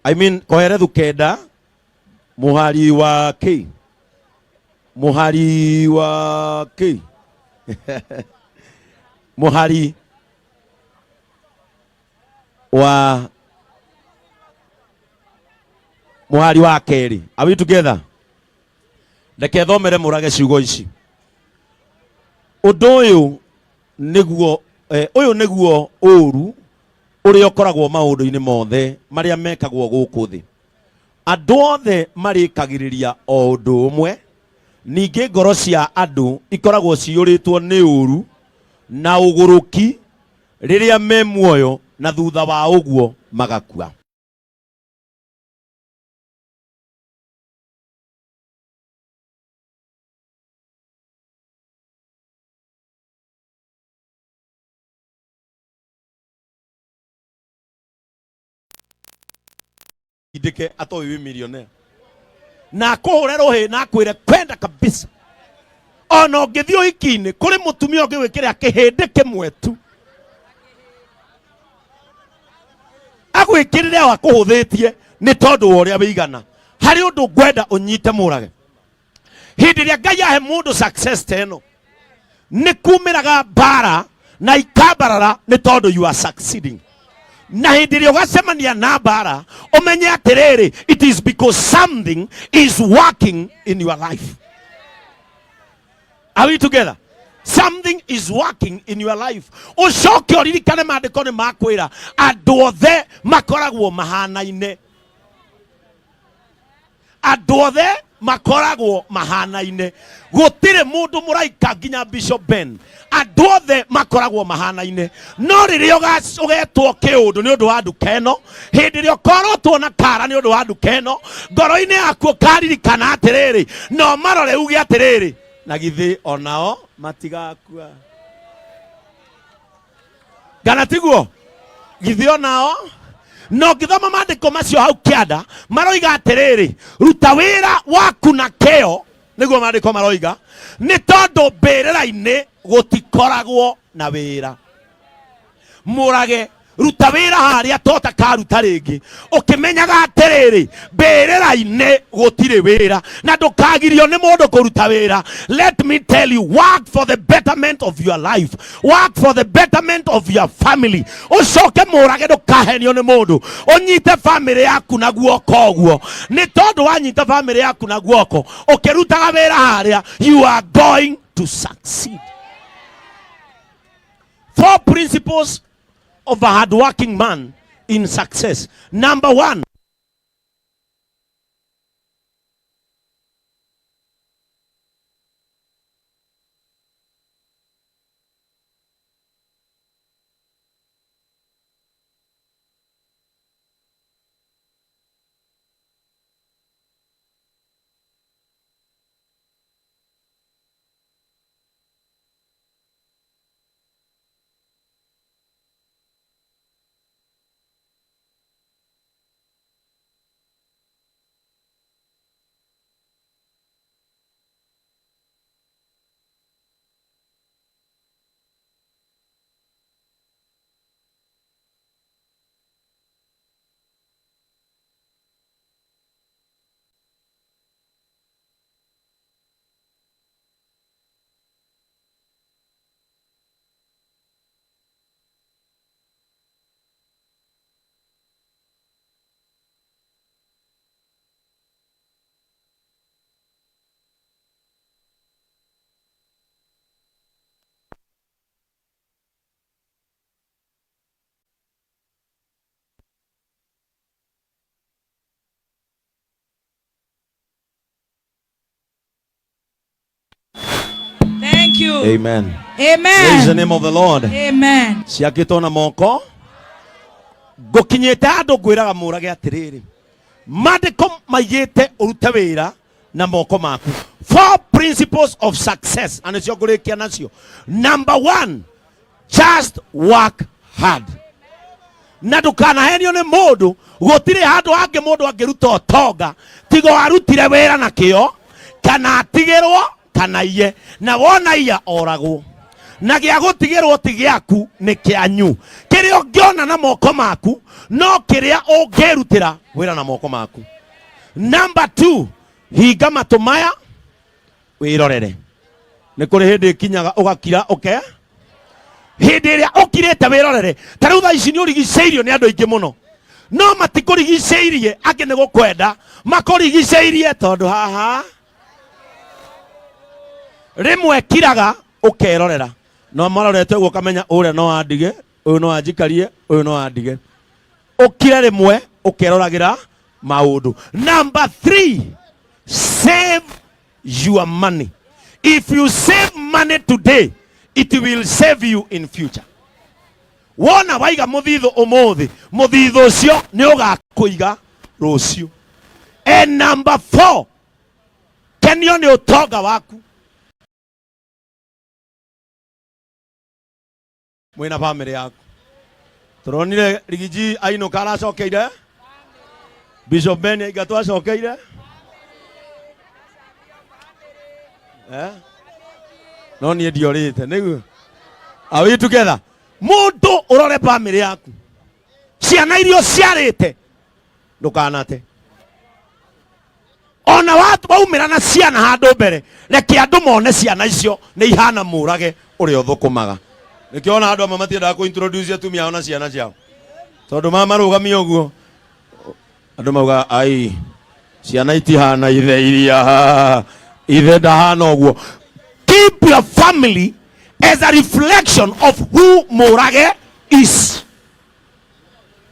I mean Kohelethu 9 mũhari wa K, mũhari wa K, mũhari wa mũhari wa kerĩ. Are we together? Reke thomere mũrage ciugo ici. Ũndũ ũyũ nĩguo ũyũ nĩguo ũru ũrĩa ũkoragwo maũndũ-inĩ mothe marĩa mekagwo gũkũ thĩ. Andũ othe marĩkagĩrĩria o ũndũ ũmwe, ningĩ ngoro cia andũ ikoragwo ciyũrĩtwo nĩ ũru na ũgũrũki rĩrĩa me muoyo, na thutha wa ũguo magakua. Ndike atoĩ wĩ millionaire na akũhũre rũhĩ na akwĩre kwenda kabisa. Ona ũngĩthiĩ ũhiki-inĩ kũrĩ mũtumia ũngĩ gwĩkĩra kĩhĩndĩ kĩmwe tu agwĩkĩrĩre o akũhũthĩtie nĩ tondũ wa ũrĩa wĩigana. Harĩ ũndũ ngwenda ũnyite mũrage, hĩndĩ ĩrĩa Ngai ahe mũndũ success ta ĩno, nĩ kumĩraga mbara na ikambarara nĩ tondũ you are succeeding. Na hĩndĩ ĩrĩa ũgacemania na mbara, ũmenye atĩrĩrĩ, it is because something is working in your life. Are we together? Something is working in your life. Ũcoke ũririkane maandĩko nĩ makwĩra andũ othe makoragwo mahanaine, andũ othe makoragwo mahanaine, gũtirĩ mũndũ mũraika nginya Bishop Ben, andũ othe makoragwo mahanaine. No rĩrĩa ũgetwo kĩũndũ nĩ ũndũ wa nduka ĩno, hĩndĩ ĩrĩa ũkorotwo na kara nĩ ũndũ wa nduka ĩno, ngoro-inĩ yaku ũkaririkana atĩrĩrĩ, no marore uge atĩrĩrĩ, na githĩ onao matigakua, kana tiguo? Githĩ onao na ũngĩthoma maandĩko macio hau kĩanda maroiga atĩrĩrĩ, ruta wĩra waku na kĩo, nĩguo maandĩko maroiga, nĩ tondũ mbĩrĩra-inĩ gũtikoragwo na wĩra. Mũrage, ruta wĩra harĩa totakaruta rĩngĩ, ũkĩmenyaga atĩrĩrĩ, mbĩrĩra-inĩ gũtirĩ wĩra, na ndũkagirio nĩ mũndũ kũruta wĩra. Let me tell you, work for the betterment of your life, work for the betterment of your family. Ũcoke mũrage, ndũkahenio nĩ mũndũ, ũnyite family yaku na guoko ũguo, nĩ tondũ wanyita family yaku na guoko ũkĩrutaga wĩra harĩa, you are going to succeed. Four principles of a hardworking man in success. Number one, Thank you. Amen. Amen. Praise the name of the Lord. Amen. Ciakĩtwo na moko ngũkinyĩte handũ ngwĩraga mũrage atĩrĩrĩ, maandĩko maigĩte ũrute wĩra na moko maku. Four principles of success, na nĩcio ngũrĩkia nacio. Number one, just work hard. Na ndũkanahenio nĩ mũndũ, gũtirĩ handũ hangĩ mũndũ angĩruta ũtonga tiga arutire wĩra na kĩo, kana atigĩrwo kana iye, na wona iya oragwo, na gĩa gũtigĩrwo ti gĩaku, nĩ kĩanyu. Kĩrĩa Kĩrĩa ũngĩona na moko maku no kĩrĩa ũngĩrutĩra wĩra na moko maku. Number 2, hinga matũ maya wĩrorere. Nĩ kũrĩ hĩndĩ ĩkinyaga ũgakira ũke hĩndĩ ĩrĩa ũkirĩte wĩrorere. Ta rĩu thaa ici nĩ ũrigicĩirio nĩ andũ aingĩ mũno, no matikũrigicĩirie angĩ nĩ gũkwenda makũrigicĩirie, tondũ haha rĩmwe kiraga ũkerorera, no marorete ũguo ũkamenya ũrĩa no andige, ũyũ no anjikarie, ũyũ no andige. Ũkire rĩmwe ũkeroragĩra maũndũ. Number 3, save your money. If you save money today, it will save you in future. Wona waiga mũthithũ ũmũthĩ, mũthithũ ũcio nĩ ũgakũiga rũciũ. And number 4, kenio nĩ ũtonga waku mwĩna bamĩrĩ yaku. Tũronire Rigiji ainũka aracokeire, Bishop Ben aingatwo acokeire, eh? No niĩ ndiorĩte nĩguo. Are we together? Mũndũ ũrore bamĩrĩ yaku, ciana iria ũciarĩte ndũkanate. Ona waumĩra na ciana handũ mbere, reke andũ mone ciana icio nĩ ihana mũrage ũrĩa ũthũkũmaga. Nĩkĩo ona andũ amwe matiendaga kũ introduce atumia ao na ciana ciao, tondũ mamarũgamia ũguo andũ mauga ai ciana itihana ithe iria ithe ndahana ũguo. Keep your family as a reflection of who Murage is.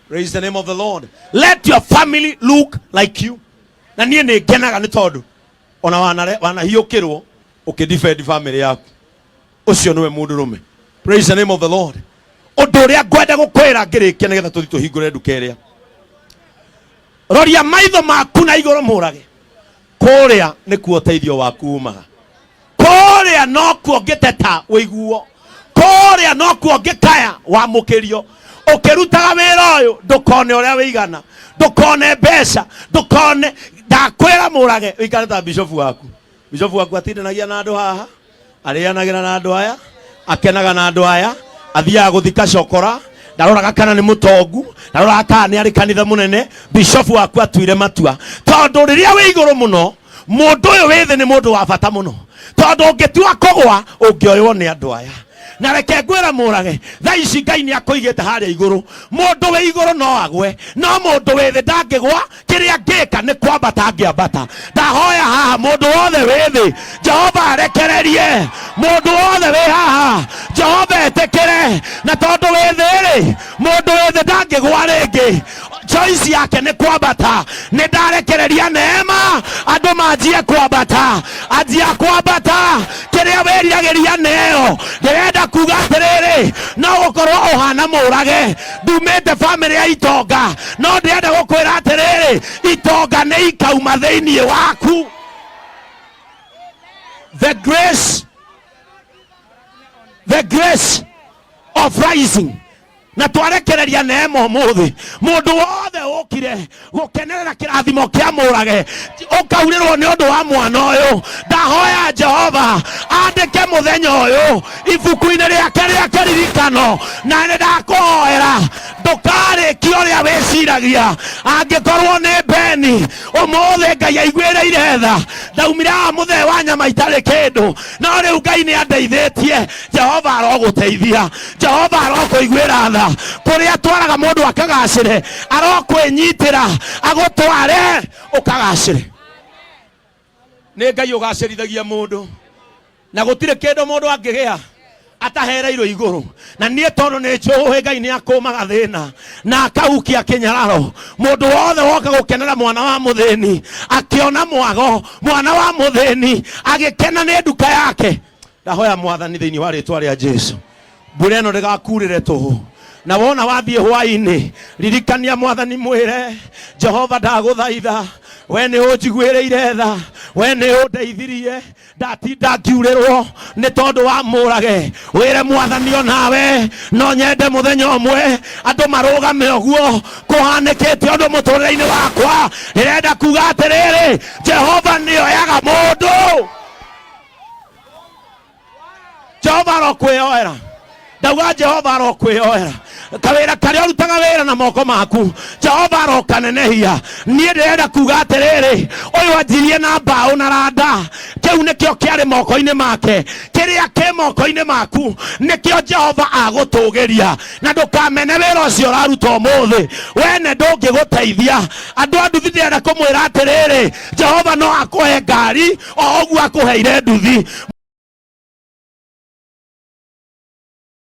Praise the name of the Lord. Let your family look like you. Na niĩ nĩ ngenaga nĩ tondũ ona wanahiũkĩrwo ũkĩ defend family yaku, ũcio nĩwe mũndũrũme. Praise the name of the Lord. Ũndũ ũrĩa ngwenda gũkwĩra ngĩrĩkia nĩgetha tũthiĩ tũhingũre nduka ĩrĩa, roria maitho maku na igũrũ mũrage, kũrĩa nĩkuo ũteithio waku umaga, kũrĩa nokuo ngĩteta ũiguo, kũrĩa nokuo ngĩkaya wamũkĩrio. Ũkĩrutaga wĩra ũyũ ndũkone ũrĩa wĩigana, ndũkone mbeca, ndũkone. Ndakwĩra mũrage ũikare ta bishofu waku. Bishofu waku atindanagia na andũ haha, arĩanagĩra na andũ aya, akenaga na andũ aya, athiaga gũthika cokora, ndaroraga kana nĩ mũtongu, ndaroraga kana nĩ arĩ kanitha mũnene. Bishofu waku atuire matua, tondũ rĩrĩa wĩ igũrũ mũno, mũndũ ũyũ wĩ thĩ nĩ mũndũ wa bata mũno, tondũ ũngĩtua kũgwa ũngĩoywo nĩ andũ aya. Na reke ngwĩre mũrage, thaa ici Ngai nĩ akũigĩte harĩa igũrũ. Mũndũ wĩ igũrũ no agwe, no mũndũ wĩ thĩ ndangĩgwa. Kĩrĩa ngĩka nĩ kwambata ngĩambata. Ndahoya haha mũndũ wothe wĩ thĩ, Jehova arekererie mũndũ wothe wĩ haha, Jehova etĩkĩre. Na tondũ wĩ thĩ rĩ, mũndũ wĩ thĩ ndangĩgwa rĩngĩ, choice yake nĩ kwambata. Nĩ ndarekereria neema andũ manjie kwambata, anjia kwambata kĩrĩa wĩriragĩria neo. Ndĩrenda kuga atĩrĩrĩ, no gũkorwo ũhana mũrage, ndumĩte bamĩrĩ ya itonga, no ndĩrenda gũkwĩra atĩrĩrĩ, itonga nĩ ikauma thĩinĩ waku. The grace, the grace of rising. Na twarekereria neema ũmũthĩ, mũndũ wothe ũkire gũkenerera kĩrathimo kĩa mũrage ũkaurĩrwo nĩ ũndũ wa mwana ũyũ, ndahoya Jehova andĩke mũthenya ũyũ ibuku-inĩ rĩake rĩa kĩririkano. Na nĩ ndakũhoera ndũkarĩkie ũrĩa wĩciragia. Angĩkorwo nĩ Beni, ũmũthĩ Ngai aiguĩrĩire tha. Ndaumire haha mũthee wa nyama itarĩ kĩndũ, no rĩu Ngai nĩ andeithĩtie. Jehova arogũteithia, Jehova arokũiguĩra tha. Kũrĩa atwaraga mũndũ akagacĩre, arokwĩnyitĩra agũtware ũkagacĩre. Nĩ Ngai ũgacĩrithagia mũndũ, na gũtirĩ kĩndũ mũndũ angĩgĩa atahereirwo igũrũ. Na niĩ tondũ nĩ njũĩ Ngai nĩ akũmaga thĩna na akaukia kĩnyararo, mũndũ wothe woka gũkenera mwana wa mũthĩni akĩona mwago, mwana wa mũthĩni agĩkena nĩ nduka yake, ndahoya Mwathani thĩinĩ wa rĩtwa rĩa Jesu, mbura ĩno ndĩgakurĩre tũhũ. Na wona wathiĩ hwaĩ-inĩ, ririkania Mwathani, mwĩre Jehova, ndagũthaitha, we nĩ ũnjiguĩrĩire tha, we nĩ ũndeithirie, ndatinda ngiurĩrwo nĩ tondũ wa mũrage. Wĩre Mwathani, onawe no nyende mũthenya ũmwe andũ marũgame ũguo kũhanĩkĩte ũndũ mũtũrĩre-inĩ wakwa. Ndĩrenda kuga atĩrĩrĩ, Jehova nĩoyaga mũndũ. Jehova arokwĩyoera. Ndauga Jehova arokwĩyoera. Kawĩra karĩa ũrutaga wĩra na moko maku, Jehova arokanenehia. Niĩ ndĩrenda kuga atĩrĩrĩ, ũyũ anjirie na mbaũ na randa, kĩu nĩkĩo kĩarĩ moko-inĩ make. Kĩrĩa kĩ moko-inĩ maku nĩkĩo Jehova agũtũgĩria, na ndũkamene wĩra ũcio ũraruta ũmũthĩ wene ndũngĩgũteithia. Andũ a nduthi, ndĩrenda kũmwĩra atĩrĩrĩ, Jehova no akũhe ngari o ũguo akũheire nduthi.